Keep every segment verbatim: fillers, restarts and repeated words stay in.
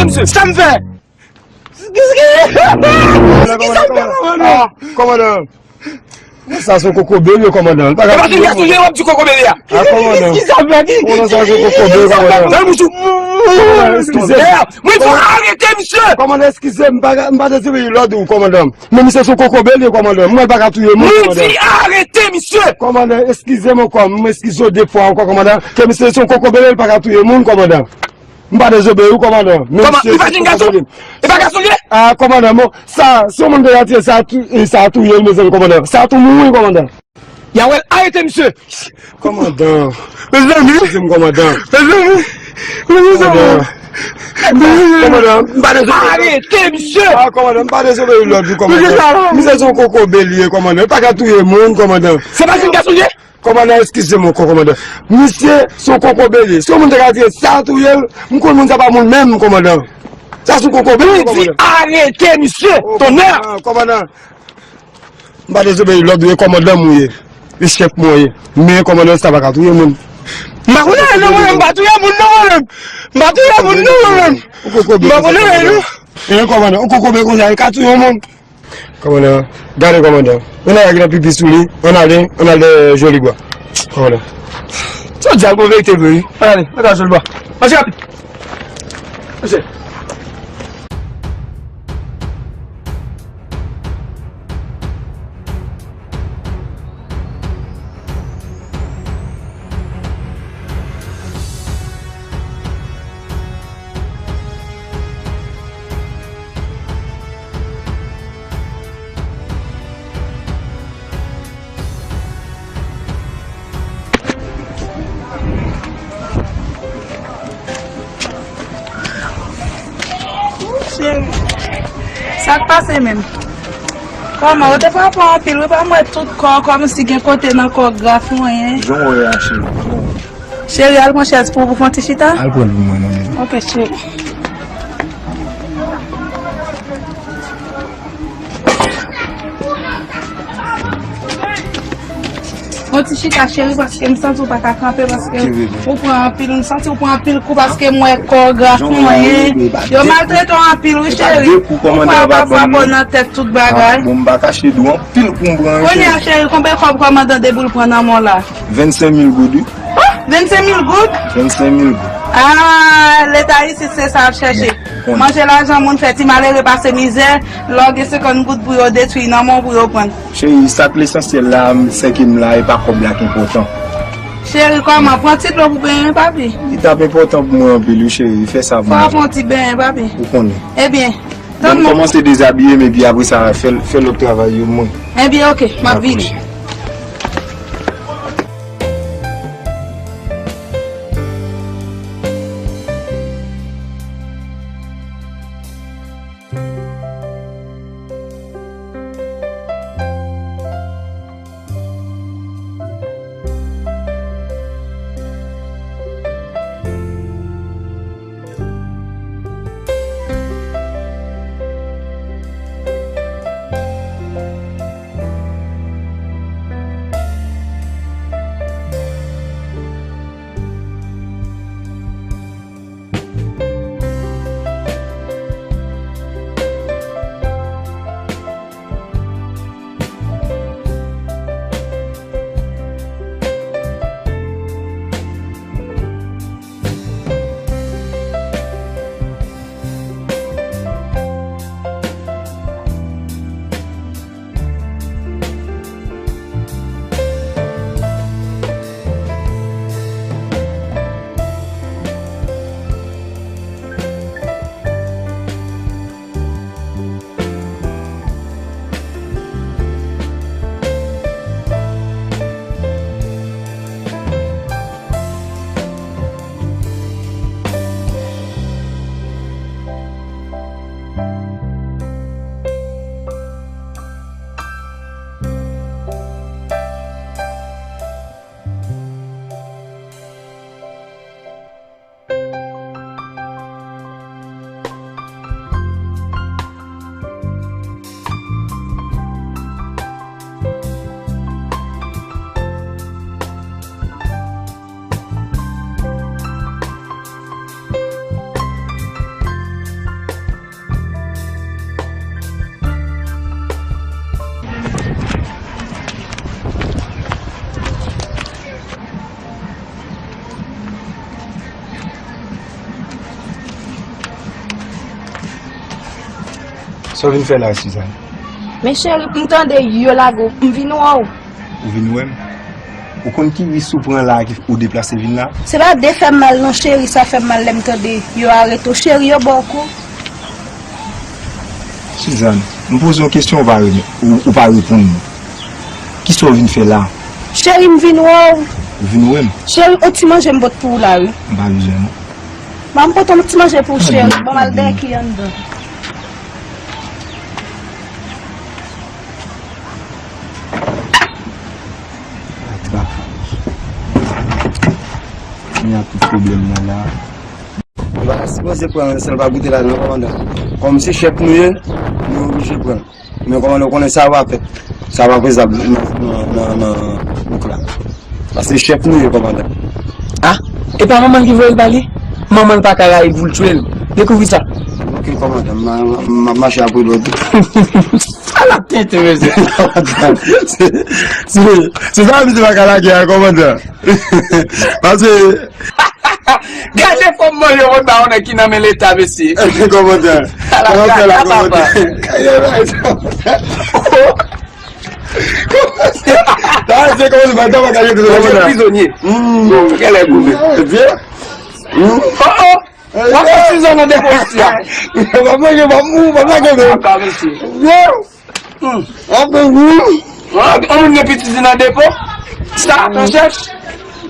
Sa m fè? Ki sa m fè, kòmandan? Ah, kòmandan. Sa se yon kokobe li ye, kòmandan. Li pa ka touye moun. E pa tout gason ye w ap di kokobe li a. Ah, kòmandan. Ki sa m fè? Kòmandan, sa se yon kokobe, kòmandan. Kòmandan, eskize m. Mwen di w arete misye. Kòmandan, eskize m, m pa, m pa dezobeyi lòd ou, kòmandan. Men misye se yon kokobe li ye, kòmandan. Mwen, li pa ka touye moun, kòmandan. Mwen di arete misye. Kòmandan, eskize m ankò. Mwen eskize w de fwa ankò, kòmandan. Ke misye se yon kokobe li ye, li pa ka touye moun, kòmandan. M pa dezobeyi w, kòmandan. Men kòman? Li pa jenn gason? Li pa gason li ye? Ah, kòmandan, bon, sa, si yon moun te retire sa, tou, e sa touye l, mezanmi, kòmandan. Sa tou mouri, kòmandan. Yawèl, arete misye! Kòmandan. Mezanmi! Eskize m, kòmandan. Mezanmi! Mezanmi! Kòmandan, m pa dezobeyi. Arete misye! Ah, kòmandan, m pa dezobeyi lòd ou, kòmandan. Misye se yon kokobe li ye, kòmandan. Li pa ka touye moun, kòmandan. Se pa jenn gason li ye? Kòmandan, eskize m ankò, kòmandan. Misye se yon kokobe li ye. Si yon moun te ka retire sa touye l, m konn moun sa pa moun menm, kòmandan. Sa se yon kokobe li ye, kòmandan. Mwen di arete misye, tonnè! Kòmandan, kòmandan. M pa dezobeyi lòd ou, e kòmandan m ou ye. E chèf mwen ou ye. Men kòmandan, sa pa ka touye moun. M pa konnen non, mwen menm, m pa touye moun non, mwen menm. M pa touye moun non, mwen menm. M pa konnen non. E kòmandan, yon kokobe konsa, e ka touye yon moun. Kòmandan, gade kòmandan. Yon nèg ki nan pipi sou li, ann ale, ann al dèyè Jolibwa. Kòmandan. Sa w di a gon verite vre wi. Ann ale, ann al Jolibwa. Mache rapid. Mache. Cheri, sa k pase menm? Kòman, ou te pran pran anpil wi, pa m wè tout kò w kòmsi gen kote nan kò w k graf mwen. Jan w wè a, cheri. Cheri, al pran chèz pou ou, pou fè yon ti chita. Al pran l pou mwen non, bebe. Ok, cheri. Yon ti chita, cheri, paske m santi w pa ka kanpe, paske ou pran anpil, m santi w pran anpil kou, paske m wè kò w graf mwen. Yo maltrete w anpil wi, cheri. Ou pa pa frape w nan tèt, tout bagay. Bon, m pa kache di w anpil kou m pran, cheri. Kounye a, cheri, konbyen kòb kòmandan Deboul pran nan men w la? Vennsenk mil goud, wi. Oh, vennsenk mil goud? Vennsenk mil goud. Ah, leta isit se sa y ap chèche. Manje lajan moun, fè ti malere pase mizè, lè w gen senkant goud pou yo detwi nan men w pou yo pran. Cheri, sa k lesansyèl la, sè ke m la, e pa kòb la k enpòtan. Cheri, kòman? Pran ti dlo pou benyen, papi. Li t ap enpòtan pou mwen anpil, wi, cheri. Fè sa pou mwen. Fò w pran ti benyen, papi. Ou konnen. Ebyen, tann mwen. Bon, m kòmanse dezabiye m, epi apre sa, fè, fè lòt travay yo, mwen. Ebyen, oke, m ap vini. Dakò, cheri. Sa w vin fè la, Sizàn? Men cheri, m tande yo lage w, m vin wè w. Ou vin wè m? Ou konn ki risk ou pran la ki ou deplase vin la? Se pa de fè m mal non, cheri, sa fè m mal lè m tande yo arete w. Cheri, yo ba w kou. Sizàn, m poze w kesyon, ou pa re-, ou, ou pa reponn mwen. Kisa w vin fè la? Cheri, m vin wè w. Ou vin wè m? Cheri, yon ti manje m pot pou w la, wi. M pa bezwen non. Ban m pote yon ti manje pou w, cheri. Ban m al bèkile anndan. Atrapay. Kounye a tout pwoblèm nan la. Nou pa ta sipoze pran l, si l pa goute ladan l, kòmandan. Kòm se chèf nou ye, nou oblije pran l. Men kòmandan, ou konnen sa va fèt. Sa va fezab nan, nan, nan, nan bouk la. Paske chèf nou ye, kòmandan. Ah, e pa manman l ki voye l ba li? Manman l pa ka rayi l pou l tchwe l. Dekouvri sa. Ok, kòmandan, m, m, m ap mache apre l tou. Sa l ap tenten, mesye. Se, se, se sa misye pa ka lage a, kòmandan. Paske Gade fòm mwen yo konn ba yon nèg ki nan men Leta, mesye. Kòmandan. Ala kaka, papa. Sa se kòmandan, sa pa ka rete kòmandan. Prizonye. Bon, kèlè goumen. Byen. Oh, oh. W ap fè sizon nan depo isi a. W ap manje, w ap mou, w ap lage men. Kaka, mesye. Byen. Hmm. Ape wi. Ah, on moun gen pitit li nan depo? Sa, nan chèch?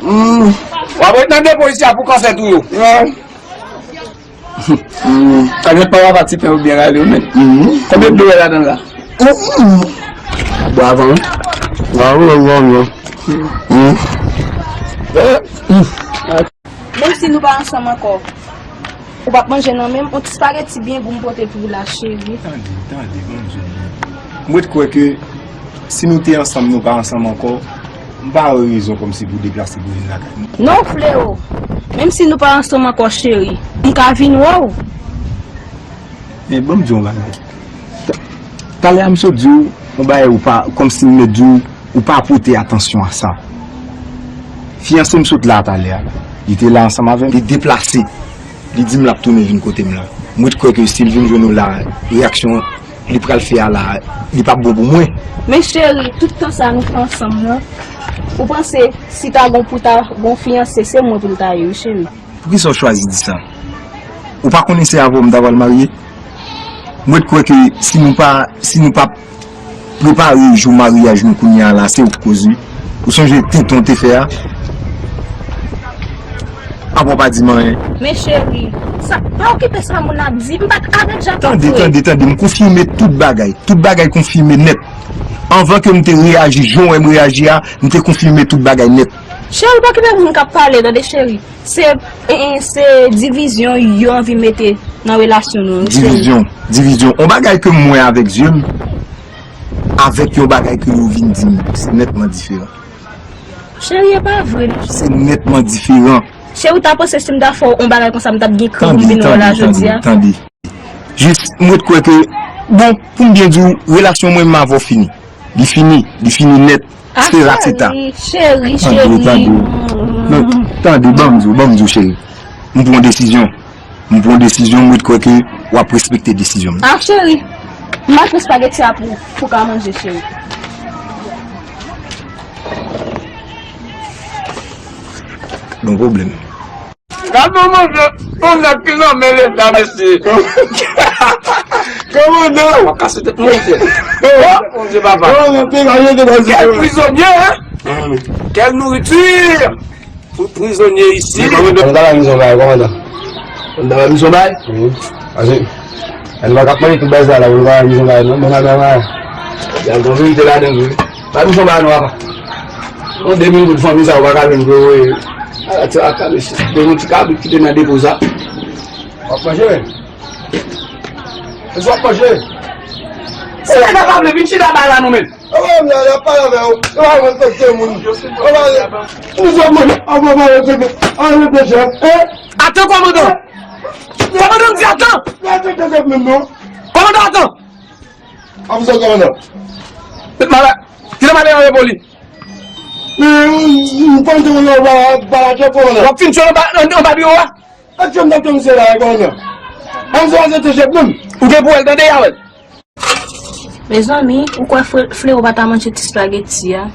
Hmm. W ap ret nan depo isi a pou kansè tou yo. Wi. Hmm. Sa gen pa papa ti pen ou byen rale, men. Hmm. Konbyen dlo w wè ladan la? Hmm. Bò avan, wi. Bò avan, bò avan. Hmm. Eh, hmm. Menm si nou pa ansanm ankò, ou p ap manje nan men m, yon ti spageti byen gou m pote pou ou la, cheri. Tande, tande, ban m di w. M ret kwè ke si nou te ansanm, nou pa ansanm ankò, m pa wè rezon kòmsi pou w deplase pou vin lakay mwen. Non, Fleo. Menm si nou pa ansanm ankò, cheri, m ka vin wè w. Men ban m di w yon bagay. Ta-, talè a m sot di w yon bagay ou pa, kòmsi m mèt di w, ou pa pote atansyon a sa. Fiyanse m sot la talè a la. Li te la ansanm avè m, li deplase. Li di m l ap tounen vin kote m la. M ret kwè ke si l vin jwenn ou la, reyaksyon li pral fè a la, li p ap bon pou mwen. Men cheri, tout tan sa nou fè ansanm nan, ou panse si ta gon pou ta gon fiyanse, se mwen pou l ta ye, wi, cheri. Poukisa w chwazi di sa? Ou pa konnen se avè w m ta pral marye? Mwen kwè ke si nou pa, si nou pa prepare jou maryaj nou kounye a la, se ou k koz wi. Ou sonje tenten w te fè a? Apa w pa di m anyen? Men cheri, sa, pa okipe sa moun ap di. M pa t avèk Jakòb vre. Tande, tande, tande. M konfime tout bagay. Tout bagay konfime nèt. Anvan ke m te reyaji jan w wè m reyaji a, m te konfime tout bagay nèt. Cheri, pa okipe moun k ap pale, tande cheri. Se, e, e, se divizyon yo anvi mete nan relasyon nou an, wi, cheri. Divizyon, divizyon. Yon bagay ke m wè avèk zye m, avèk yon bagay ke yo vin di m, se nètman diferan. Cheri, e pa vre, non. Se nètman diferan. Cheri, ou ta panse si m ta fè w yon bagay konsa, m t ap gen kran pou m vin wè w la jodi a? Tande, tande, tande. Jis, m ret kwè ke, bon, pou m byen di w, relasyon mwen menm avè w fini. Li fini, li fini nèt. Se rateta. Cheri, cheri, cheri. Tande, tande. Non, tande, ban m di w, ban m di w, cheri. M pran desizyon. M pran desizyon, m ret kwè ke w ap respekte desizyon m. Ah, cheri. M al pran espageti a pou, pou w ka manje, cheri. Gon pwoblèm. Gad yon manje, yon nèg ki nan men Leta, mesye. Kòmandan. W ap kase tèt mwen, mesye. Oh, mon Dieu, papa. Kòmandan, te pa, te pa, te pa. Quel prisonnier, hein? Quelle nourriture pour prisonnier ici. Kòmandan, nou ta ba misyon bay, kòmandan. Nou ta ba misyon bay? Wi. Pase, ann pa kap manje tout bagay sa la, nou ta ba misyon bay, non? Bon, nan, nan, nan. Y a gon verite ladan, wi. Ba misyon bay, non, papa. Yon de mil goud fanmi sa, ou pa ka jwenn pou yo voye. Ala ti raka, mesye. Te yon ti kabrit ki te nan depo sa. W ap manje, men. Mesye, w ap manje. Si nèg la pa vle vin chita bay la, non, men. Anba m la, y ap pale avè w. Yo pa respekte moun. Yo pa re-, nou sot manje, anba m respekte. An respekte, chèf. Eh? Atann, kòmandan! Kòmandan, m di atann! Respekte chèf menm, non. Kòmandan, atann! Ap sot, kòmandan. Met malè. Kite malè an repo li. Men, m panse w nan ba, ba la chèf, kòmandan. W ap fin tchwe anba, an, anba biwo a? Ak chèf m t ap tann se la, kòmandan. An se, an se chèf menm. Ou gen pou wè l, tande, y a wè l. Mezanmi, ou kwè Fre-, Freo pa ta manje ti spageti a?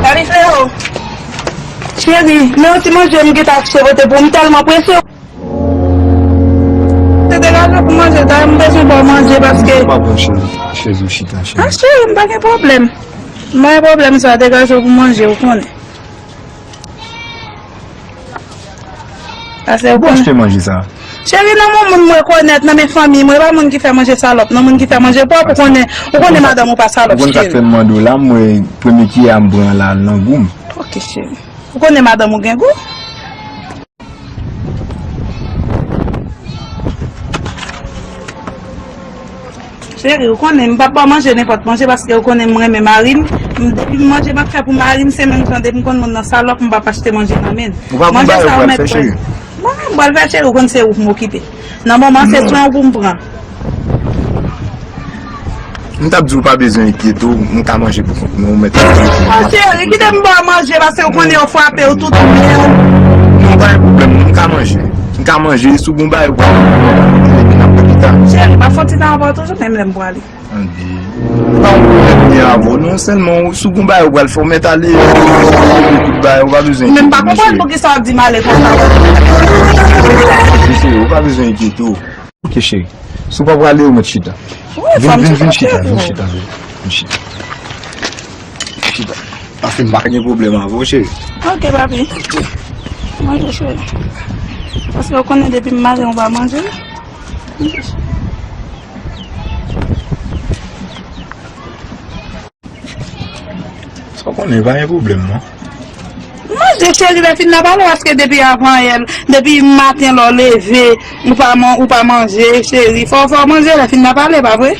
Papi Freo! Cheri, men yon ti manje m gentan achte pote pou ou, m tèlman prese. Se degaje pou manje, ta m bezwen ba w manje paske. Pa pran cheri, cheri ou chita, cheri. Ah, cheri, m pa gen pwoblèm. M pa gen pwoblèm sa, degaje w pou manje, ou konnen. Paske ou konnen. Bon, achte manje sa. Cheri, nan men moun m rekonèt, nan men fanmi m, e pa moun ki fè manje salòp, nan moun ki fè manje pwòp, ou konnen, ou konnen madanm ou pa salòp, cheri. Ou konn sa k fè m mande w la, mwen, premye kiyè a m pran la, nan gou m. Ok, cheri. Ou konnen madanm ou gen gou. Cheri, ou konnen, m p ap ba w manje nenpòt manje paske ou konnen m renmen mari m. M, depi m manje m ap fè pou mari m, se menm jan depi m konn moun nan salòp, m p ap achte manje nan men l. Ou pa konn bagay ou pral fè, cheri? Manje sa ou mèt pran. Mwen menm m pral fè, cheri, ou konn se ou pou m okipe. Nan moman se swen ou pou m pran. M t ap di w pa bezwen enkyete w, m ka manje pou kont mwen, ou mèt manje pou mwen. Ah, cheri, kite m ba w manje, paske ou konnen yo frape w tout men. Non, pa gen pwoblèm, m ka manje. M ka manje, si w gon bagay ou pral manje, epi n ap pran ti tan. Cheri, m ap fè yon ti tan anba w toujou, menm lè m prale. Tande. Pa yon pwoblèm m gen avè w, non, sèlman si w gon bagay ou pral fè, ou mèt ale, tout bagay, ou pa bezwen enkyete w, cheri. Men m pa konprann poukisa w ap di m ale konsa. Cheri, ou pa bezwen enkyete w. Ok, cheri. Si w pa prale, ou mèt chita. Vin, vin, vin chita, vin chita, vin, vin chita. Chita. Paske m pa gen pwoblèm avè w, cheri. Ok, papi. Manje, cheri. Paske ou konnen depi m mare, ou pa manje. Sa w konnen, pa gen pwoblèm, non. Manje, cheri, lè fin n ap pale, paske depi avanyè, depi maten lè w leve, ou pa man-, ou pa manje, cheri. Fò, fò w manje, lè fin n ap pale, pa vre?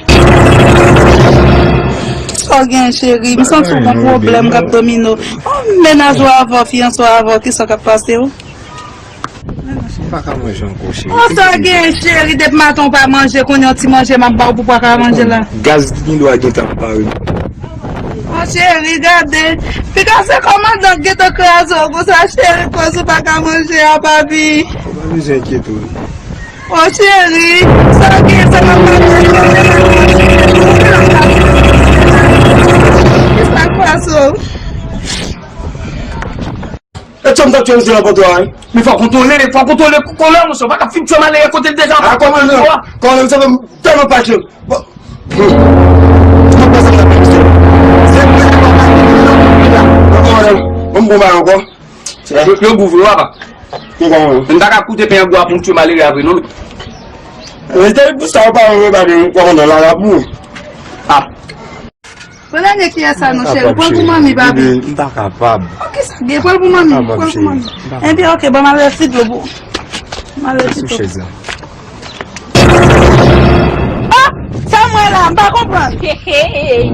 Sa w gen, cheri? M santi w gon pwoblèm k ap domine w. Oh, mennaj ou avè w, fiyanse w avè w, kisa k ap pase w? M pa ka manje ankò, cheri. Oh, sa gen, cheri, depi maten w pa manje, kounye a yon ti manje m ap ba w pou w pa ka manje la. Gaz ki gen dwa gentan ap pare. Oh, cheri, gade. Piga se kòmandan k gentan kraze w konsa, cheri, koz ou pa ka manje a, papi. Ou pa bezwen enkyete w. Oh, cheri, sa gen, sa pa pase. Sa k pase w? E tchòm sa tchòm misye nan poto a, wi. Men fò kontwole, fò kontwole kolè, monchè. Ou pa ka fin tchòm ale kote l deja. A, kòmandan, kòmandan, misye fè m tèlman fache. Bon. Mwen panse m t ap fè misye. Se mwen ki pa pale, non, kòmandan. Bon, bon, ba ankò. Yo, yo gouv yo, papa. Ki kòmandan? M pa ka koute pen an gwa pou m tchwe malere apre, non. E se pou sa ou pa antre ba de kòmandan la, la pou ou. Ah. Pran dènye kiyè sa non, cheri. Pran l pou manmi, papi. M pa kapab. Oh, kisa gen? Pran l pou manmi. Pran l pou manmi. Enben, ok, ban m al fè ti dlo pou. M al fè ti dlo. Ah! Sa m wè la, m pa konprann. Hey, hey, hey.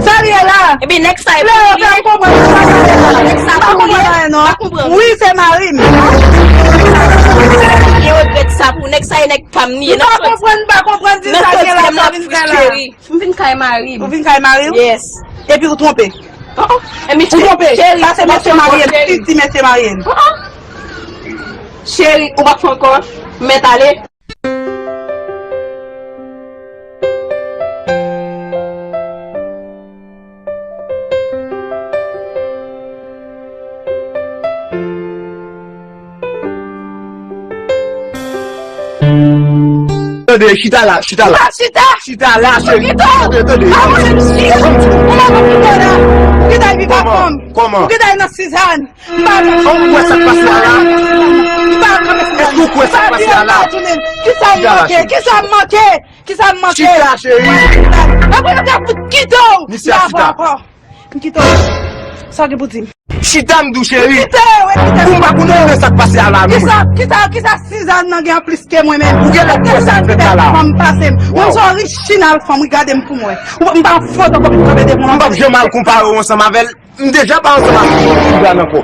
Sa l ye la? Ebyen, nèg sa e pou ou. Lè yo fè m konprann sa, sa l ye la. Nèg sa pou ou ye? M pa konprann anyen non. Wi, se mari m. Gen regrèt sa pou nèg sa e nèg pa m li ye. M pa konprann, m pa konprann di sa l ye la, sa vin fè la. M vin kay mari m. Ou vin kay mari w? Yes. Epi ou twonpe? Oh, oh. Ou twonpe? Cheri, pase mesye marye m, cheri. Piti mesye marye m. Oh, oh. Cheri, ou pa fè ankò? Mèt ale. Tande, chita la, chita la. Chita, chita. Chita la, cheri. Tande, tande. Kòman? Kòman? Ou gentan nan Sizàn. M pa janm. Ou kwè sa k pase a la? M pa janm. Èske ou kwè sa k pase a la? Kisa m manke? Kisa m manke? Kisa m manke? Chita, cheri. Apre yo ta fout kite w. Misye ap chita. M kite w. Sa w gen pou di m? Chita, m di w, cheri. Kite w, kite w. Ou pa konn sa k pase a la, non. Kisa, kisa, kisa Sizàn nan gen anplis ke mwen menm? Ou genlè kwè sa k fèt la la. Fanm pase m. Mwen se orijinal fanm, wi, gade m pou mwen. Ou, m pa fotokòpi m kanpe devan w. M p ap janm al konpare w ansanm avè l. M deja pa ansanm avè l ankò.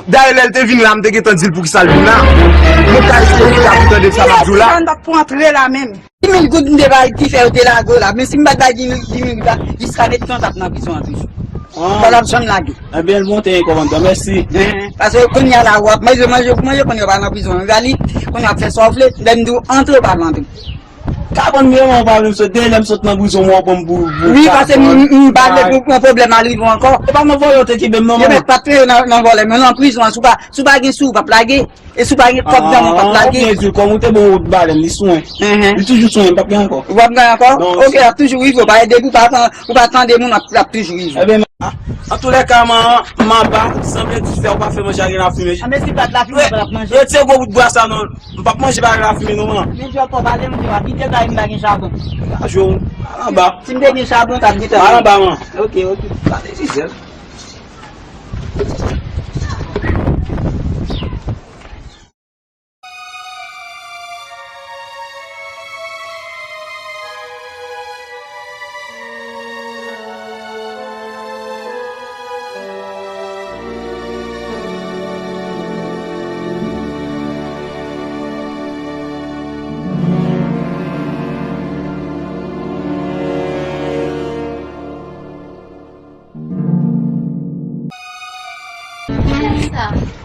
Dayè, lè l te vin la, m te gentan di l poukisa l vin la. Mwen ka eseye chita pou tande sa m ap di w la. Sizàn pa t pou antre la menm. Di mil goud m te bay ki fè yo te lage w la. Men si m pa t bay di mil, di mil goud la, jiska etènite w t ap nan prizon an toujou. Sa l ap janm lage. Ebyen, l monte yon kòmandan, mèsi. Paske kounye a la, w ap manje, manje, manje, kounye a w pa nan prizon an. Rali, kounye a w ap fè sa w vle, lè m di w antre, w pa vle antre. Kabann m yo, mwen pa vle m sot, dèyè lè m sot nan prizon, mwen pran m pou, pou wi, paske m, m pa vle pou pran pwoblèm al rive w ankò. Se pa nan vòlè w te kenbe m, non, manman. Yo mèt pa t fè yo nan, nan vòlè, men nan prizon an, si w pa, si w pa gen sou, w p ap lage. E si w pa gen kòb dan mwen, w p ap lage. Ou byen di l, kòm ou te bon ou t ba l, li swen. Li toujou swen, li p ap gen ankò. Ou p ap gen ankò? Ok, l ap toujou rive, w pa ede, ou pa tan-, ou pa tande moun, l ap, l ap toujou rive. Ebyen, antoulèka, man, m aba, sanble di fè ou pa fè manje a gen lafimen. Anben si pa t lafimen, w pa t ap manje. Retire gwo bout bwa sa non. M p ap manje bagay lafimen non, man. Men di w ap pale, m di w ap kite kay m pa gen chabon. Lajou, al anba. Si m te gen chabon, w t ap gentan. Al anba, man. Ok, ok. Gade Gisèle.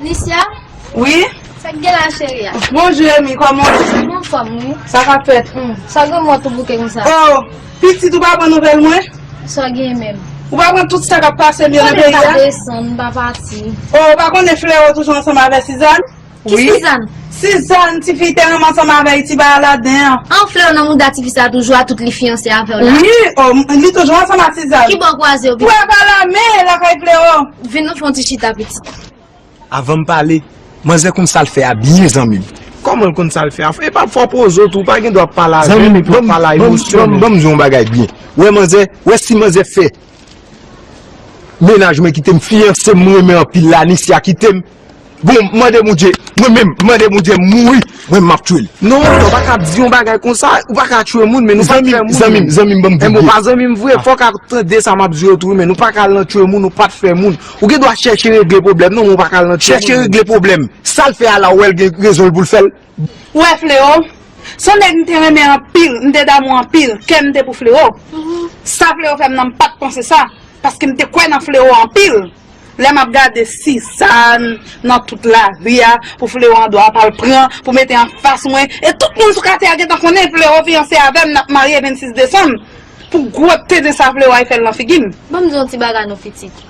Nisya? Wi? Sa k gen la, cheri a? Bonjou, Emi, kòman w ye? Mwen anfòm, wi. Sa k ap fèt? Hmm, sa granmoun an tou bouke konsa? Oh, pitit, ou pa pran nouvèl mwen? Sa w gen menm? Ou pa pran tout sa k ap pase m yo nan peyi a? Mwen pa desann, m pa pati. Oh, ou pa konnen Fleo toujou ansanm avè Sizàn? Ki Sizàn? Sizàn, tifi te renmen ansanm avè l, ti bagay ladan an. An, Fleo nan mouda tifi sa toujou a, tout li fiyanse avè w la. Wi, oh, m-, li toujou ansanm ak Sizàn. Ki bò w kwaze w, pitit? Ou wè pa la, men lakay Fleo. Vin nou fè yon ti chita, pitit. Avan m pale, manzè konn sa l fè a byen, zanmi m. Kòman l konn sa l fè a? E pa fò poze w tou, ou pa gen dwa ap pale avè l, epi w ap pale a emosyonèl. Ban m di w yon bagay byen. Wè manzè, wè si manzè fè mennaj mwen kite m, fiyanse m renmen anpil la, Nisya kite m. Bon, m mande Bondye, mwen menm, m mande Bondye m mouri, mwen m ap tchwe l. Non, ou pa ka di yon bagay konsa, ou pa ka tchwe moun, men nou pa t fè moun. Zanmi m, zanmi m, ban m di w byen. Enben, ou pa zanmi m vre, fò w ka tande sa m ap di yo tou, wi, men nou pa ka al nan tchwe moun, nou pa t fè moun. Ou gen dwa chèche regle pwoblèm, non, men ou pa ka al nan tchwe moun. Chèche regle pwoblèm. Sa l fè a la, ou wè l gen rezon l pou l fè l. Ou wè Fleo, se yon nèg m te renmen anpil, m te damou anpil, kè m te pou Fleo. Sa Fleo fè m nan, m pa t panse sa, paske m te kwè nan Fleo anpil. Lè m ap gade Sizàn nan tout lari a, pou Fleo an dwa pa l pran, pou mete anfas mwen, e tout moun sou katye a gentan konnen Fleo fiyanse avè m, n ap marye vennsis desanm. Pou gwo tenten sa Fleo ay fè l nan figi m. Ban m di w yon ti bagay non, pitit.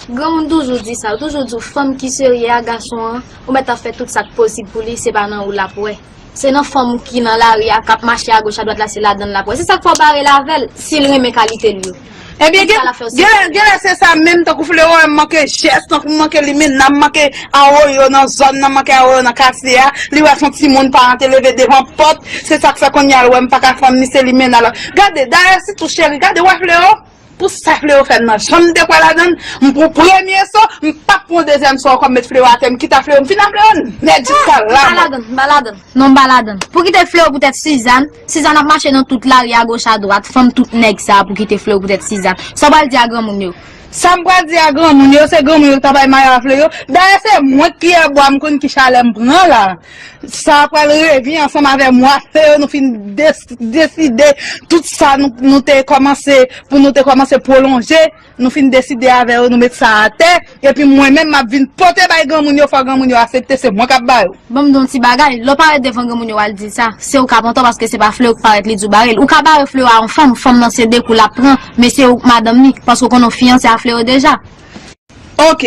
Granmoun toujou di sa, yo toujou di w fanm ki serye a gason an, ou mèt ap fè tout sa k posib pou li, se pa nan ou l ap wè. Se nan fanm ou ki nan lari a, k ap mache agoch adwat la, se ladan l l ap wè. Se sa k fè w bare l avè l, si l renmen kalite l yo. Ebyen, gen, gen, genlè se sa menm, tankou Fleo, m manke jès, tankou m manke limena, m manke awoyo nan zòn nan, m manke awoyo nan katye a, li wè se yon timoun paran te leve devan pòt, se sa k fè kounye a l wè m pa ka fanm ni se limena la. Gade, dayè sitou cheri, gade, wè Fleo, pou sa Fleo fè m nan, jan m te kwè ladan l, m pran premye so, m p ap pran dezyèm so ankò, m met Fleo atè, m kite Fleo, m fin a Fleo nèt jiska la. M pa ladan, m pa ladan. Non, m pa ladan. Pou kite Fleo poutèt Sizàn, Sizàn ap mache nan tout lari agoch adwat, fanm tout nèg sa pou kite Fleo poutèt Sizàn. Sa w pral di a granmoun yo? Sa m pral di a granmoun yo, se granmoun yo ki ta bay mare a Fleo. Dayè se mwen k pyè bwa, m konn ki chalè m pran la. Sa pral revyen ansanm avè mwa Fleo, nou fin des-, deside tout sa nou, nou te kòmanse, pou nou te kòmanse pwolonje. Nou fin deside avè yo, nou met sa atè, epi mwen menm m ap vin pote bay granmoun yo, fò granmoun yo aksepte, se mwen k ap ba yo. Ban m di w yon ti bagay, lè w parèt devan granmoun yo al di sa, se ou k ap antò paske se pa Fleo ki parèt li di w bare l. Ou ka bare Fleo a yon fanm, fanm nan se de kou l ap pran, men se ou k madanm li, paske w konnen w fiyanse a Fleo deja. Ok,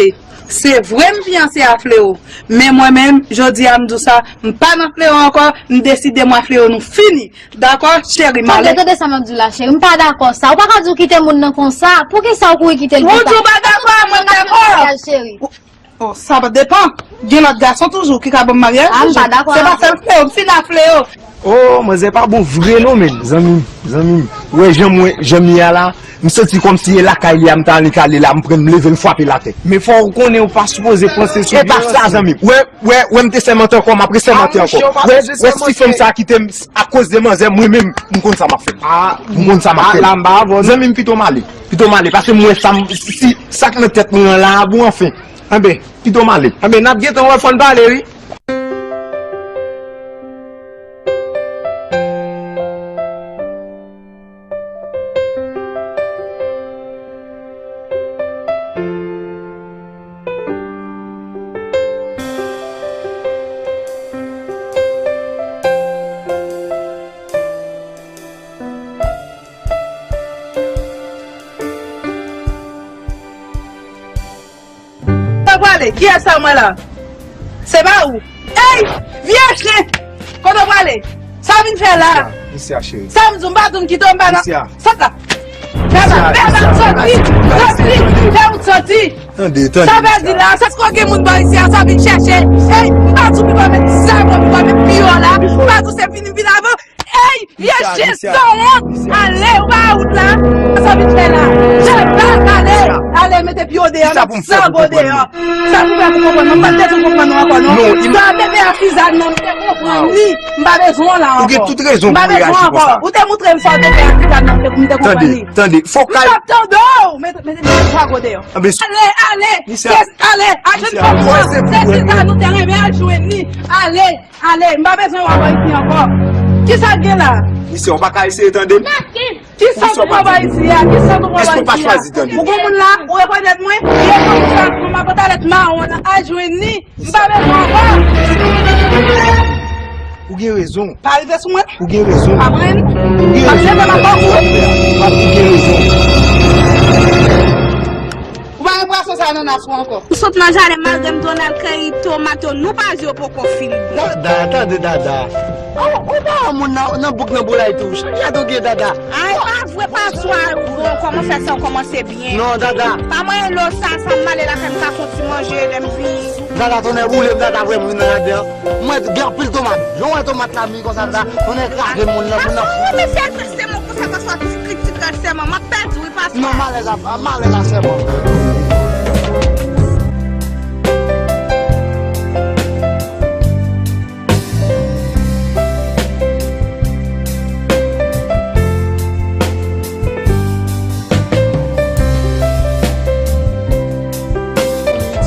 se vre m fiyanse a Fleo, men mwen menm, jodi a m di w sa, m pa nan Fleo ankò, m deside mwen Fleo nou fini. Dakò, cheri, m ale. Tande, tande sa m ap di w la, cheri. M pa dakò sa. Ou pa ka di w kite moun nan konsa. Poukisa ou kouri kite l konsa? Ou di w pa dakò, mwen dakò. Cheri. Oh, sa pa depan. Gen lòt gason toujou ki ka ban m maryaj toujou. Ah, m pa dakò avè w. Se pa sèl Fleo, m fin a Fleo. Oh, manzè pa bon vre non, men. Zanmi m, zanmi m. Ou wè jan mwen, jan m ye a la, m santi kòmsi e lakay li a m ta annik ale la, m pran m leve m frape l atè. Men fò w konnen ou pa sipoze panse sou vye. E pa sa, zanmi m. Wè, wè, wè, m te sèmante ankò, m ap resèmante ankò. Wè, wè, si fanm sa kite m akoz de manzè, mwen menm, m konn sa m ap fè. M konn sa m ap fè. Zanmi m, pito m ale. Pito m ale, paske m wè sa m, si, si sa k nan tèt mwen an la a, bon, anfen. Enben, pito m ale. Enben, n ap gentan wè, fò n pale, wi. Kiyès sa mwen la? Se pa ou? Ey! Vye chen! Kote w prale? Sa w vin fè la? Misya, cheri. Sa m di w, m pa di w m kite w, m pa nan. Misya. Sot la. Fè bal, fè bal, soti, soti, fè wout soti. Tande, tande. Sa w pèdi la, se sa w gen moun bò isi a, sa w vin chèche. Ey, m pa di w pi bò, men sa w pi bò, men pi wo la. M pa di w se fini, m vin avan. Ey, vye chen sanwont. Ale, ou pa wout la. Sa w vin fè la? Jeba, ale, ale, mete pye w deyò, nèg sango deyò. Sa pou fè pou konprann, mwen pa t bezwen konprann nou ankò, non. Sa bebe a fizan nan, m te konprann li. M pa bezwen w la ankò. Ou gen tout rezon pou w reyaji konsa. Ou te moutre m sa w te fè a fizan nan, m te konprann li. Tande, tande, fòkay. M t ap tande w, mete, mete, mete sango deyò. Ale, ale, ale, al jwenn fanm nan. Se fizan nou te renmen, al jwenn li. Ale. Ale, m pa bezwen w anba isi ankò. Kisa k gen la? Misye, w pa ka eseye tande m? Kisa w pran anba isi a? Kisa w pran anba isi a? Èske w pa chwazi tande m? Ou gon moun la? Ou rekonèt mwen? Li rekonèt sa, mwen pa pantalèt mawon la. Al jwenn li. M pa bezwen w ankò. Ou gen rezon. Pa rive sou mwen. Ou gen rezon. Pa pran. Ou gen rezon. M ap leve m ap ba w. Ou gen rezon. Ou pa gen pwason sa nan nas ou ankò. M sot nan jaden malgre m t al keyi tomat yo, nou pa di yo poko fin bon. Dada, tande Dada. Ou pa wè moun nan, nan bouk nan boulay tou. Chak jaden ou gen Dada. Ay, pa vre, pa swa, bon, kòman fè sa, w kòmanse byen. Non, Dada. Pa mwen lo sa, sa m ale lakay m ka fon ti manje, lè m vini. Dada, tonnè boule m, Dada, vrèman, vin nan jaden an. Mwen, gen anpil tomat. Jan w wè tomat la mi konsa, Dada, tonnè kraze moun nan, moun nan. Ason, mesye, se mwen konsa, paswa ti krik, ti krak, sèman. M ap pèdi, wi, paswa. Non, malèz la, malèz la sèman.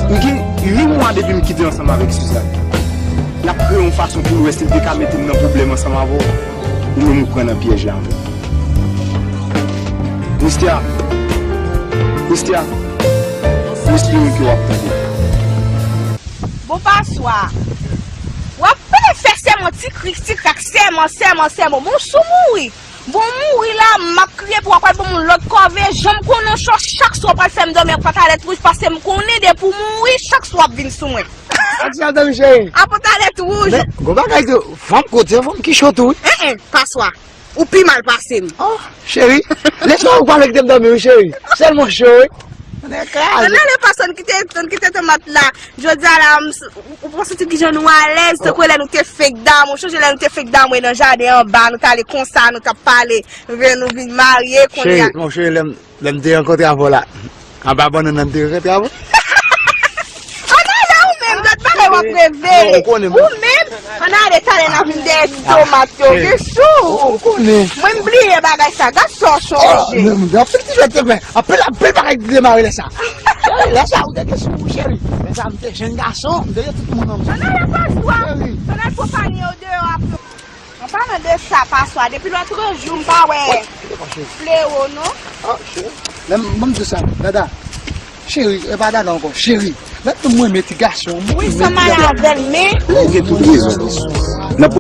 M gen uit mwa depi m kite ansanm avèk Suzanne. L ap kreye yon fason pou l wè si l te ka mete m nan pwoblèm ansanm avè w. Ou menm ou pran nan pyèj la ankò. Mistya, Mistya, m espere ke w ap tande. Bon, paswa. W ap fè sèman ti krik, ti krak, sèman, sèman, sèman. Bon, si w mouri. Bon, w mouri la, m ap kriye pou w, w ap pral ban m yon lòt kòve. Jan m konnen w cho, chak swa w pral fè m dòmi ak pantalèt wouj, paske m konnen depi w mouri, chak swa w ap vin sou mwen. Sa ti ap dòmi, cheri? A pantalèt wouj. Men, gon bagay tou, fanm kout, se fanm ki cho tou, wi. En, en, paswa. Ou pi mal pase m. Oh, cheri. Lè sa ou pale ki te m dòmi, wi, cheri. Sèlman cho, wi. Mwen kraze. Ann ale, paswa, ann kite, ann kite tomat la. Jodi a la, m s-, ou, ou pa santi kijan nou alèz, tankou lè nou te fenk damou. Ou chonje lè nou te fenk damou nan jaden anba, nou t ale konsa, nou t ap pale, nou vin marye, kounye a. Cheri, mon cheri, lè m Lè m te rankontre avè w la, anba bannann nan m te rankontre avè w. Ann ale ou menm, gad bagay w ap reve. Non, ou konnen. Ou menm, ann ale talè n a vin dèyè ti tomat yo, gen chou. Ou konnen. Mwen m bliye bagay sa, gad sa w chonje. Anpil ti jwèt te fè, anpil, anpil bagay ki te demare lè sa. Cheri, lè sa ou te gen sou ou, cheri. Lè sa m te jenn gason, m te gen tout moun nan. Ann ale, paswa. Ann al pran panye yo deyò ap. An palan de sa, paswa, depi lòt jou, m pa wè Flewo, non. Ah, cheri. Lè m, ban m di sa, Dada. Cheri, e pa Dada ankò, cheri. Lè m di mwen, men ti gason, mwen. Wi, sa m ale avè l, men. Ou gen tout rezon. Nan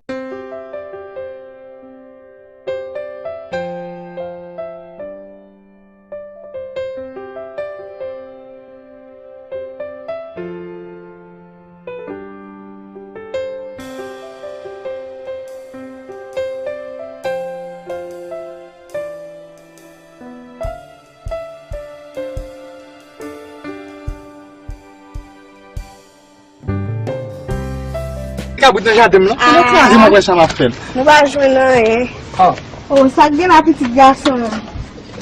Kabrit nan jaden m lan. Kote w kraze m apre sa m ap fè l? Nou pa jwenn anyen. Ah. Oh, sa k gen la pitit gason an?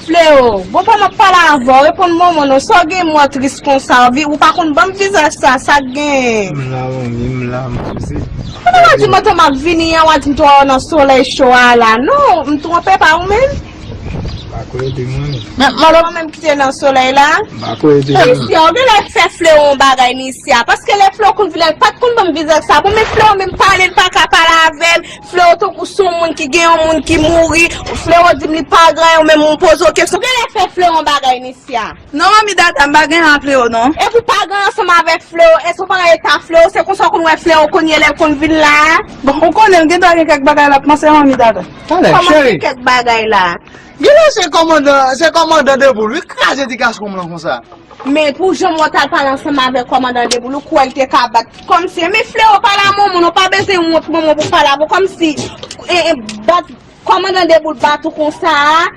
Flewo, bon pa m ap pale avè w, reponn manman non, sa w gen mò tris konsa, ou pa konn ban m vizaj sa, sa k gen? M la, manmi, m la, m sezi. Kote w a di mwen tan m ap vini an, w a di m tou nan solèy cho a la? Non, m twonpe pa ou menm? M pa kwè de mwen. Men, mwen menm ki te nan solèy la. M pa kwè de mwen. Mesye, ou genlè fè Flewo yon bagay ni isi a. Paske lè Flewo konn vin la, li pa t konn ban m vizaj sa. Bon, men Flewo menm pale, li pa ka pale avè l. Flewo tankou se yon moun ki gen yon moun ki mouri. Flewo di m li pa gen anyen, ou menm ou poze w kesyon. Ou genlè fè Flewo yon bagay ni isi a. Non, manmi Dada, m pa gen anyen ak Flewo, non. Epi w pa gen anyen ansanm avèk Flewo. Èske w pa wè eta Flewo? Se konsa w konn wè Flewo kounye lè l konn vin la a? Bon, ou konnen, m gendwa gen kèk bagay l ap panse, manmi Dada. Talè, cheri. Kòman gen kèk bagay la? Genlè se kòmandan, se kòmandan de boul, wi, kraze ti gason m lan konsa. Men pou jan mwen t al pale ansanm avèk kòmandan Deboul, ou kwè l te ka bat? Kòmsi, men Flewo pale a Momon, ou pa bezwen wont Momon pou pale avè w, kòmsi, e, e, bat, kòmandan Deboul bat ou konsa a.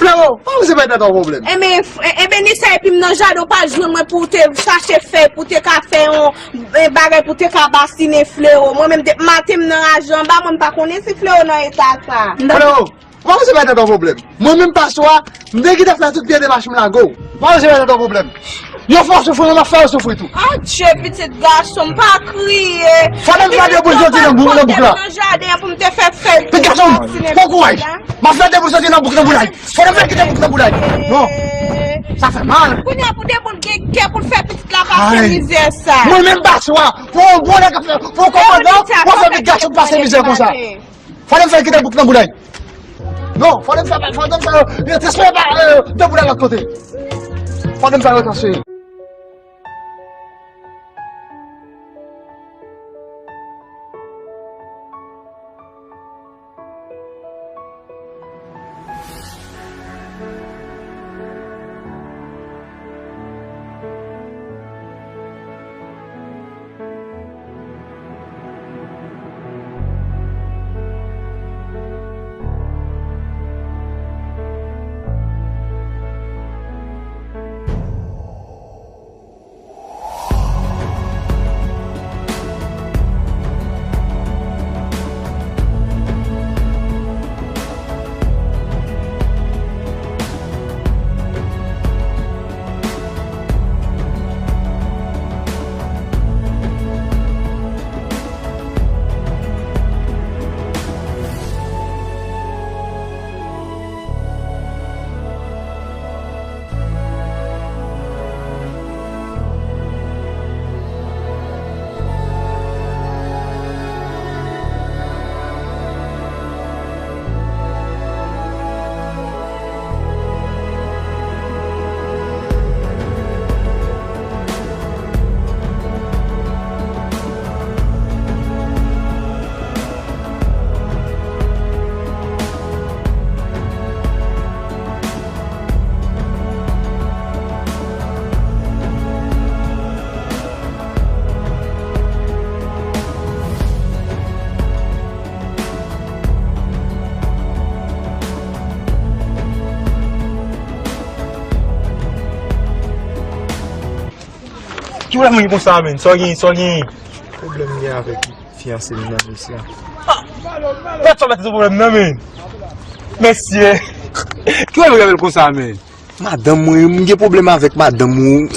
Flewo, pa w se bay tèt ou pwoblèm. Enben, f-, e, enben, Nisya, epi m nan jaden, ou pa t jwenn mwen pou w te chache fèy, pou w te ka fè yon, e, bagay, pou w te ka basinen Flewo. Mwen menm, depi maten, m nan raje anba, mwen, m pa konnen si Flewo nan eta sa. Flewo, pa w se bay tèt ou pwoblèm. Mwen menm, paswa, m te kite fè tout pye demach, m lage w. Pa w se bay tèt ou pwoblèm. Yo fè w soufri, m ap fè w soufri tou. Adje, pitit gason, m pa kriye. Fò m fè de boul soti nan bouk, nan bouk la. Nan jaden an pou m te fè fèy. Pitit gason, pran kouraj. M ap fè de boul soti nan bouk, nan boulay. Fò m fè kite bouk nan boulay. Non. Sa fè mal. Kounye a pou Deboul gen kè pou l fè pitit la pase mizè sa. Mwen menm paswa, pou yon bon nèg ap fè, pou yon kòmandan, w ap fè pitit gason pase mizè konsa. Fò m fè kite bouk nan boulay. Non, fò m fè, fò m fè, euh, transfere pa, euh, de boulay lòt kote. Fò m fè yo transfere. Ki pwoblèm ou gen konsa, menn? Sa w gen, sa w gen? Pwoblèm m gen avèk fiyanse m nan, mesye. Pèsòn pa t gen pwoblèm nan, menn. Mesye. Ki pwoblèm ou gen avè l konsa, menn? Madanm mwen, m gen pwoblèm avèk madanm ou.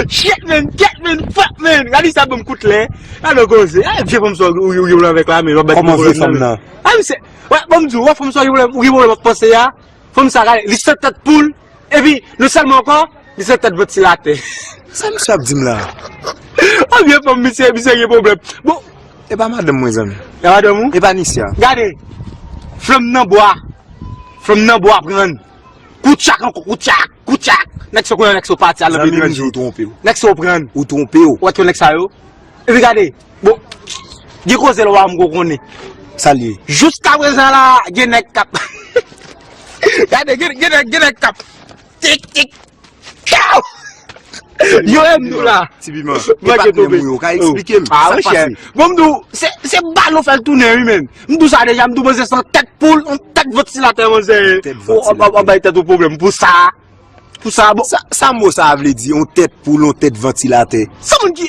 Shit, menn, kèt, menn, fuck, menn. Gade sa, ban m kout lè. Gade koze. Eh, vye fanm sa ou, ou, ou, ou avèk la, menn. W ap bat. Kòman vye fanm nan? Ah, misye, wè, ban m di w, wè, fanm sa ou gen pwoblèm, ou gen pwoblèm ak panse a. Fanm sa, gade, li se tèt poul, epi, non sèlman ankò, li se tèt vantilatè. Sa misye ap di m la? Anbyen fanm, misye, misye gen pwoblèm. Bon. E pa madanm mwen, zanmi. E pa madanm ou? E pa Nisya. Gade, flanm nan bwa, flanm nan bwa pran. Koutchak ankò, koutchak, koutchak. Nèg sa konnen nèg sa pati al nan peyi etranje. Zanmi m di w twonpe w. Nèg sa pran. Ou twonpe w. Ou wè tout nèg sa yo? Epi gade, bon, gen koze lwa m ko konnen. Sa l ye? Jiskaprezan la, gen nèg k ap, gade, gen, gen nèg, gen nèg k ap tik, tik, kaw! Yo, e m di w la. Ti piman, e patnè m ou yo, ka eksplike m sa k pase? Bon, m di w, se, se balon fè l tounen, wi, menn. M di w sa deja, m di w manzè se yon tèt poul, yon tèt vantilatè, manzè. Tèt vantilatè. W ap bay tèt ou pwoblèm pou sa. Pou sa, bon. Sa, sa mo sa a vle di, yon tèt poul, yon tèt vantilatè? Sa moun ki,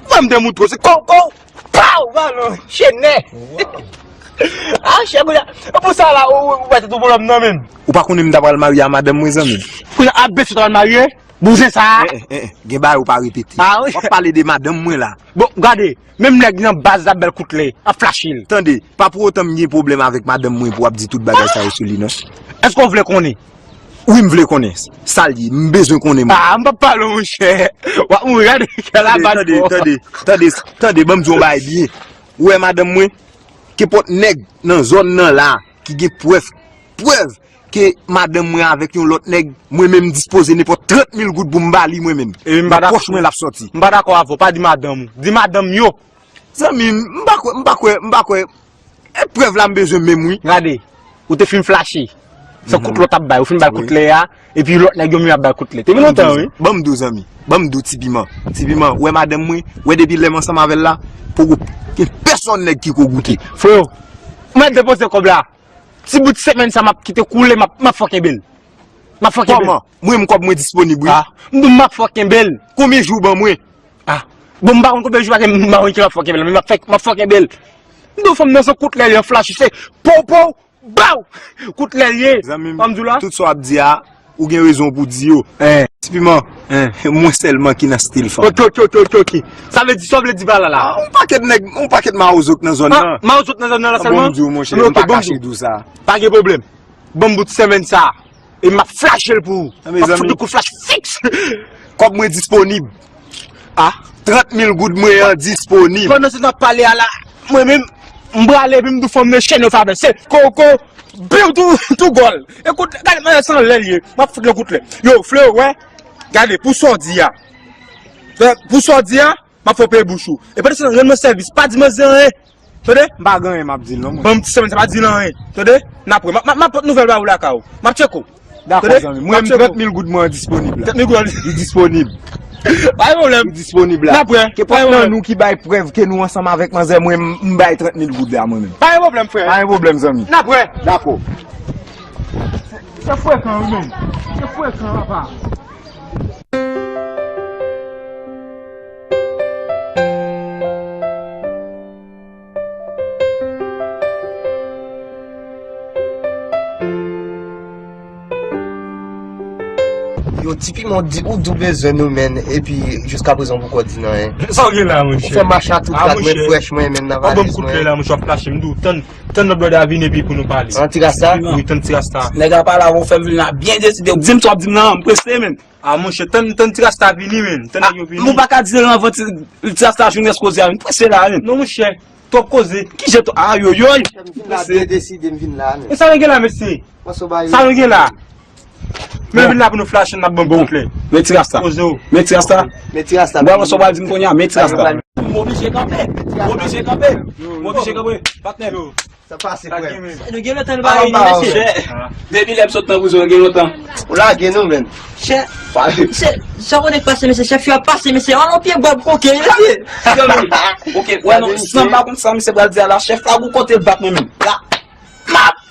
mwen m te moutre w, se kò, kò, paw, balon, chenè. Ah, chè, kounye a, pou sa la, ou, ou, ou pa te tou pwoblèm nan menm. Ou pa konnen m ta pral marye a madanm mwen, zanmi m? Kounye a, a, bèf ou ta pral marye? Bouzen sa a? Eh, eh, eh, eh, gen bagay ou pa repete. Ah, wi. W ap pale de madanm mwen la. Bon, gade, menm nèg nan baz la bèl kout lè, ap flache l. Tande, pa pou otan m gen pwoblèm avèk madanm mwen pou w ap di tout bagay sa yo sou li, non. Èske w vle konnen? Wi, m vle konnen. Sa l ye, m bezwen konnen, mwen. Ah, m p ap pale w, monchè. W ap mouri, gade, kè la bat fò. Tande, tande, tande, tande, tande, ban m di w yon bagay byen. Ou wè madanm mwen? Kenpòt nèg nan zòn nan la ki gen prèv, prèv ke madanm mwen avèk yon lòt nèg, mwen menm m dispoze nenpòt trant mil goud pou m ba li mwen menm. Nan pòch mwen l ap sòti. M pa dakò avè w, pa di madanm ou. Di madanm yo. Zanmi m, m pa kwè, m pa kwè, m pa kwè. E prèv la m bezwen menm wi. Gade, ou te fin flache. Se kout lè w t ap bay. Ou fin bay kout lè a, epi lòt nèg yo menm ap bay kout lè. Te gen lontan, wi. Ban m di w, zanmi. Ban m di w, Ti Piman. Ti Piman, wè madanm mwen, wè depi lè m ansanm avè l la, poko gen pèsòn nèg ki ko goute. Freo, ou mèt depoze kòb la. Ti bout semèn sa m ap kite koule, m ap, m ap fò kenbe l. M ap fò kenbe l. Kòman? Mwen menm kòb mwen disponib, wi. Ah, m di w m ap fò kenbe l. Konbyen jou w ban mwen? Ah. Bon, m pa konn konbyen jou, paske m pa konn ki m ap fò kenbe l, men m ap fè, m ap fò kenbe l. M di w fanm nan se kout lè l ye, flash, se pow, pow, baw! Kout lè l ye. Zanmi m, tout sa w ap di a, ou gen rezon pou di yo. Ti Piman, mwen sèlman ki nan stil fanm. Ok, ok, ok, ok, ok. Sa vle di, sa w vle di pa la la? Ah, yon pakèt nèg, yon pakèt mawozo k nan zòn nan. Mawozo k nan zòn nan la sèlman? Bon, m di w, monchè, m pa kache di w sa. Pa gen pwoblèm. Ban m bout semèn sa. E m ap flache l pou ou. M ap fout li kou flash fiks. Kòb mwen disponib. Ah, trant mil goud mwen an disponib. Pandan se n ap pale a la, mwen menm, m prale epi m di w fanm nan chèn yo favè. Se koko, biw tou, tou gòl. Ekout, gade manzè san lè l ye. M ap fout l kout lè. Yo, Fleo, wè. Gade, pou sa w di a. Pou sa w di a, m ap fè w peye bouch ou. E pandan se tan, rann mwen sèvis. Pa di manzè anyen. Tande? M pa gen anyen m ap di l non, mwen. Ban m ti semèn, sa pa di l anyen. Tande? N ap wè. M ap, m ap, m ap pot nouvèl ba ou lakay ou. M ap tcheke w. Dakò, zanmi. Mwen menm trant mil goud mwen an disponib la. Trant mil goud an. Li disponib. Pa gen pwoblèm. Li disponib la. N ap wè. Ke pòt nan nou ki bay prèv ke nou ansanm avèk manzè mwen, m, m bay trant mil goud la mwen menm. Pa gen pwoblèm, frè. Pa gen pwoblèm, zanmi. N ap wè. Dakò. Se frekan, wi, menm. Se frekan, papa. Yo, Ti Piman, ou di, ou di w bezwen nou, menn, epi jiskaprezan ou poko di n anyen. Sa w gen la, monchè? Ou fè mache a tou kat, mwen frèch, mwen, menn, nan valiz mwen. Ou ban m kout lè la, monchè, w ap flache m, di w tann, tann lòt brother a vin epi pou nou pale. An, Ti Rasta? Wi, tann Ti Rasta. Nèg la pale avè w, fè m vin la byen deside. Ou di m sa w ap di m nan, m prese, menn. Ah, monchè, tann, tann Ti Rasta vini, menn. Tann nèg yo vini. Ah, men w pa ka di l anvan Ti, Ti Rasta jwenn rès koze a, menn. Prese la, menn. Non, monchè, twòp koze. Ki jan twòp? Ayoyoy. M vin la, byen deside, m vin la, menn. E sa nou gen la, mesye? Sa nou gen la? Men vin la pou nou flash, n ap ban bon klè. Men Ti Rasta. Poze w. Men Ti Rasta. Men Ti Rasta. Bon, sa w pral di m kounye a, men Ti Rasta. M oblije kanpe. M oblije kanpe. M oblije kanpe. Patnè. Sa pase, frè. Nou gen lontan nou pa reyini, mesye. Depi lè m sot nan prizon, gen lontan. Ou lage nou, menn. Chè, chè, sa konnen k pase, mesye, chèf yo ap pase, mesye. An, yon pye bwa koke, mesye. Ok, wè, non, si m pa konn sa, misye pral di a la, chèf la, gou kote l bat mwen menm. La, m ap.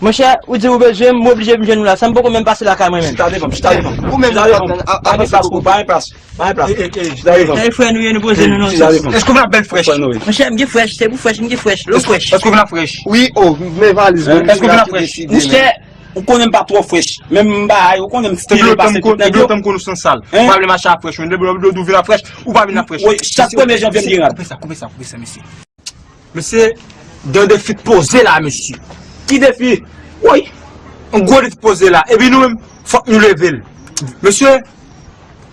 Monchè, ou di ou bezwen m, m oblije vin jwenn ou la. Sa m poko menm pase lakay mwen menm. Chita devan m, chita devan m. Ou menm, chita devan m. Pa gen plas pou ou, pa gen plas. Bay plas. Chita devan m. Èske w vin ap bèl frèch? Monchè, m gen frèch, se pou frèch, m gen frèch. Lo frèch. Èske w vin ap frèch? Wi, o, men valiz mwen. Èske w vin ap frèch? Monchè, ou konnen m pa twò frèch. Menm m bay, ou konnen m style pase tout nèg yo. Depi lontan m konn ou san sal. Ou pa vle mache ap frèch, men depi lè w vin ap frèch, ou pa vin ap frèch. Wi, chak premye janvye m gen rad. Koupe sa, koupe sa, koupe sa, mesye. Mesye, gen yon defi k poze la, mesye. Ki defi? Woy, yon gwo defi k poze la. Epi nou menm, fòk nou leve l. Mesye,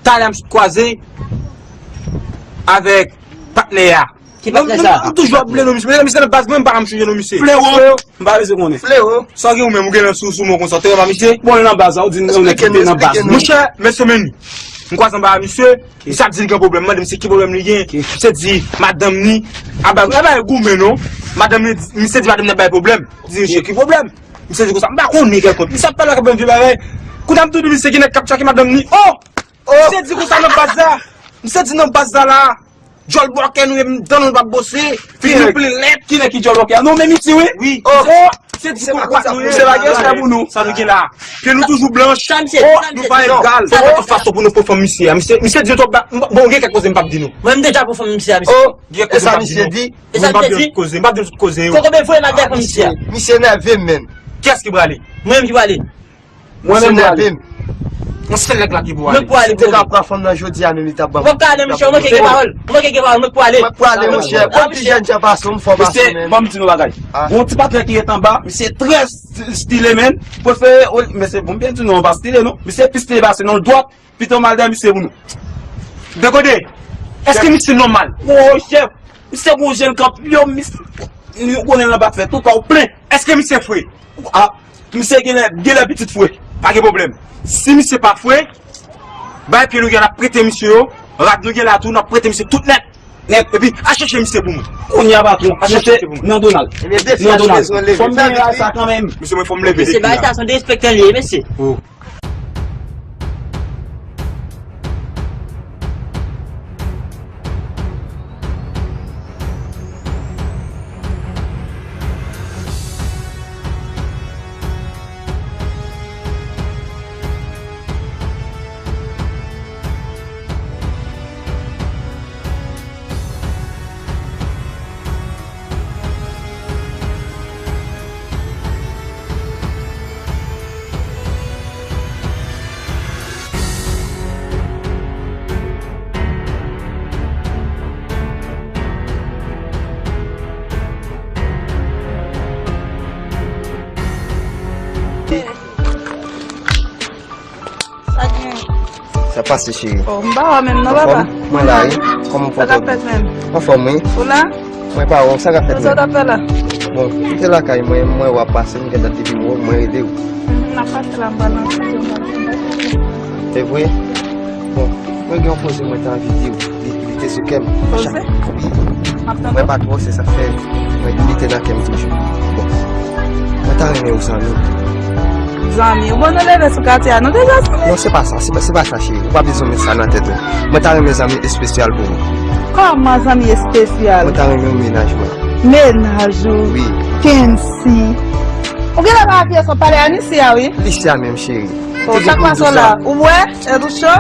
talè m sot kwaze avèk patnè a. Ki patnè sa? M toujou ap bliye non misye. Mesye nan baz mwen, m pa janm chanje non misye. Flewo. M pa bezwen konnen. Flewo. Sa w gen ou menm, ou gen nan sou, sou mwen konsa. Ou te renmen misye? Bon, nan baz la, ou di m, ou nèg ki te nan baz. Monchè, mesye, men, m kwaze anba a misye. Misye ap di li gen pwoblèm, mande misye ki pwoblèm li gen. Misye di madanm ni ap bay, ap bay goumen non. Madanm ni, misye di madanm ni ap bay pwoblèm. Di misye ki pwoblèm? Misye di konsa, m pa konnen kèlkont. Misye ap pale ak yon vye bagay. Kounye a m tou di misye gen nèg k ap tchake madanm ni. Oh! Misye di konsa nan baz la. Misye di nan baz la la. Djòl bòkè nou ye, dan nou p ap bwose. Figi nou plen lèt. Ki nèg ki djòl bòkè a? Nou menm isi wi. Wi. Oh! Se di kou kwat nou ye. Misye pa gen respè pou nou. Sa nou gen la? Pye nou toujou blanch. Sa misye di, sa misye di. Oh, nou pa egal. Fò nou tout fason pou nou pran fanm misye a. Misye, misye di nou twòp ba-, m, bon, gen kèk koze m p ap di nou. Mwen, m deja pran fanm misye a, misye. Oh, e sa misye di? E sa misye di? M p ap di tout koze yo. Koko ben voye m al dèyè fanm misye a. Misye nève m, menn. Kiyès ki prale? Mwen menm ki prale. Mwen menm prale. Yon sèl nèg la ki pou ale. Mwen pou ale. Si te ka pran fanm nan jodi a menm, li t ap ban m. Ou p ap ka ale, monchè, ou manke gen pawòl. Ou manke gen pawòl, mwen pou ale. Mwen pou ale, monchè. Kòm ti jèn jan pase, m fò pase menm. Ban m di nou bagay. Gon ti patnè ki ret anba, misye trè sti-, style, menn. Prefere, o, mesye, bon, m byen di nou, pa style, non. Misye pi style pase nou, l dwat, pito m al dèyè misye pou nou. Dekode, èske misye nòmal? O, chèf, misye gon jèn kanp, yo, misye, nou konnen nan pa fè, tout pa w plen. Èske misye fre? Ah, misye genlè, genlè pitit fre. Pa gen pwoblèm. Si misye pa fre, bay pye nou gen, n ap prete misye yo, rad nou gen la tou, n ap prete misye tout nèt. Nèt, epi al chèche misye pou mwen. Kounye a, patwon, al chèche misye pou mwen. Non, Donald. Ebyen, defi a bezwen leve. Fò m genyen bagay sa kanmenm. Mesye, mwen fò m leve defi a. Mesye, bagay sa se yon derespektan li ye, mesye. Oh. Sa gen? Sa pase, cheri? Oh, m pa wè menm non, papa. Anfòm? Mwen la, wi. Kòman w fè? Sa k ap fèt menm? Anfòm, wi. Ou la? Mwen pa wè w, sa k ap fèt menm? Sa w t ap fè la? Bon, m te lakay mwen, mwen wè w ap pase, m gentan te vin wè w, mwen rele w. M ap pase la, m pral nan estidyo, m pral fè yon bagay. Se vre? Bon, mwen gen yon koze mwen te anvi di w. Li, li te sou kè m. Poze? Wi. M ap tande. Mwen pa twò, se sa k fè mwen, li te nan kè m toujou. Bon. Mwen ta renmen yon zanmi. Zanmi? Ou bon, nou leve sou katye a, nou deja zanmi. Non, se pa sa, se pa, se pa sa, cheri. Ou pa bezwen met sa nan tèt ou. Mwen ta renmen zanmi espesyal pou ou. Kòman zanmi espesyal? Mwen ta renmen yon mennaj mwen. Mennaj ou? Wi. Kensi. Ou genlè pa avye son pale a Nisia, wi. Lisia menm, cheri. Oh, sa k pase w la? Ou bwè? Tèt ou cho?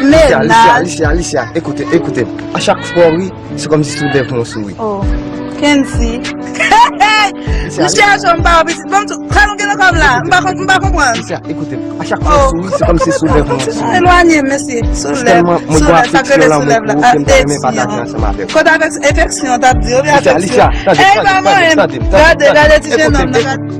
Lisia, Lisia, Lisia, Lisia, ekoute, ekoute. A chak fwa w ri, se kòmsi sou lèv mwen w souri. Oh, Kensi. Misye a cho, m pa wè pitit. Bon, m tou, sa nou gen nan kòb la? M pa konn, m pa konprann. Lisia, ekoute, a chak fwa w souri, se kòmsi sou lèv mwen w souri. Elwanye, mesye. Sou lèv, sou lèv, sa k rele sou lèv la. Ap deti, hein. Kote afeksyon, afeksyon, t ap di, oubyen afeksyon. Ey, pa mwen menm. Gade, gade ti jenòm nan, gade.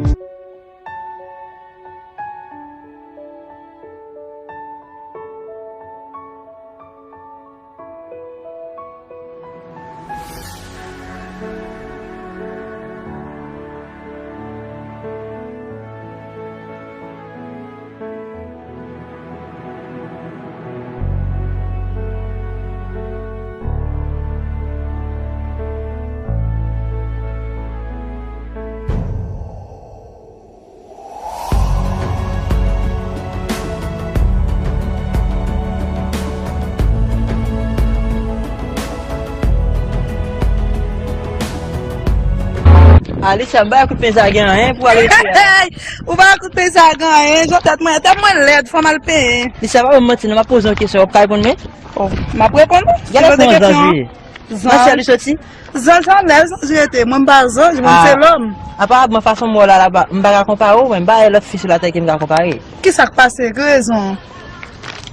Alicia, m pa wè kout pen sa gen anyen pou al retire a. Hey! Ou pa wè kout pen sa gen anyen, jan tèt mwen, tèt mwen lèd, fò m al penyen. Alicia, pa ban m manti non, m ap poze yon kesyon, w ap ka reponn mwen? Oh, m ap reponn ou. Gade kòman zanj ou ye. Zanj. Matye li soti? Zanj anlè, zanj rete. Mwen m pa zanj, mwen se lòm. Aparamman, fason m wè w la, la, m pa ka konpare w, men m pa wè lòt fi sou latè ke m ka konpare. Kisa k pase? Ki rezon?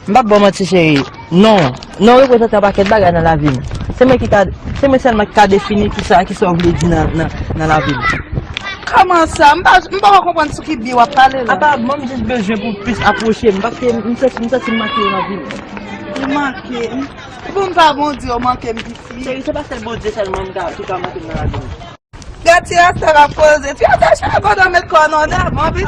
M p ap ba w manti, cheri. Non. Non reprezante yon pakèt bagay nan lavi m. Se mwen ki ka, se mwen sèlman ki ka defini kisa, kisa w vle di nan, nan, nan lavi m. Kòman sa? M pa, m poko konprann sou ki byen w ap pale la. Aparamman, m jis bezwen pou w plis apwoche m, paske m santi, m santi m manke w nan vi m. Ou manke m? Pou m pa Bondye, ou manke m piti. Cheri, se pa sèl Bondye sèlman m ka, ki ka manke m nan lavi m. Gad ti rasta k ap koze. Ti rasta chèlbon nan met kò nan nèg, anvi.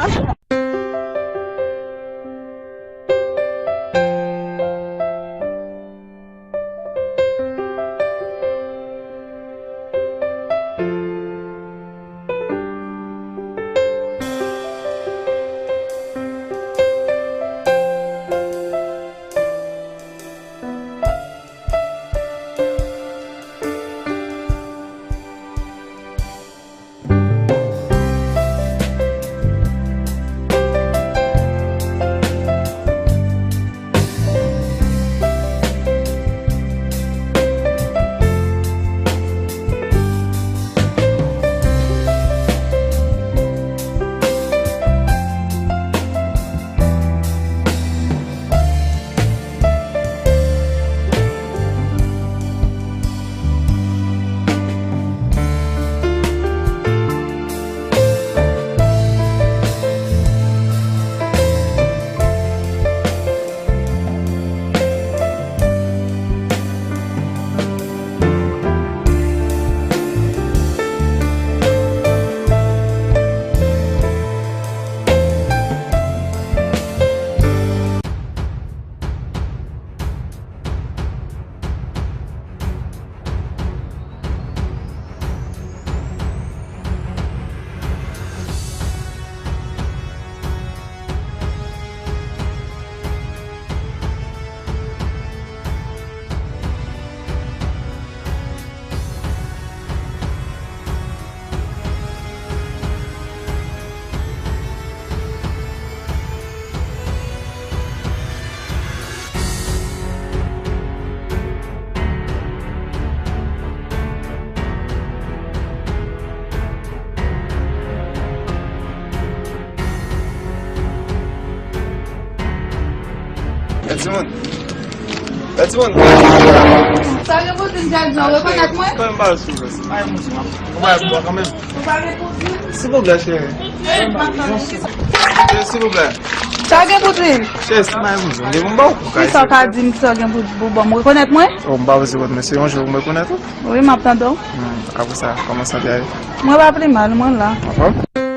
Timoun. Timoun. Sa gen pou di m, Jackson, ou rekonèt mwen? Kòman ba sou vès? Mwen mwen mwen. Ou ba mwen kanmenm. Ou pa gen pou di m? Silvouplè, cheri. Cheri, silvouplè. Sa gen pou di m? Cheri, si mwen mwen mwen. Gen pou ba ou. Kisa w ka di m, kisa w gen pou, pou ban m? Ou rekonèt mwen? Oh, m pa vle se vòt, men se yon jou ou rekonèt ou. Wi, m ap tande w. Hmm, apre sa, kòman sante a ye? Mwen pa pi mal, mwen la. Anfòm?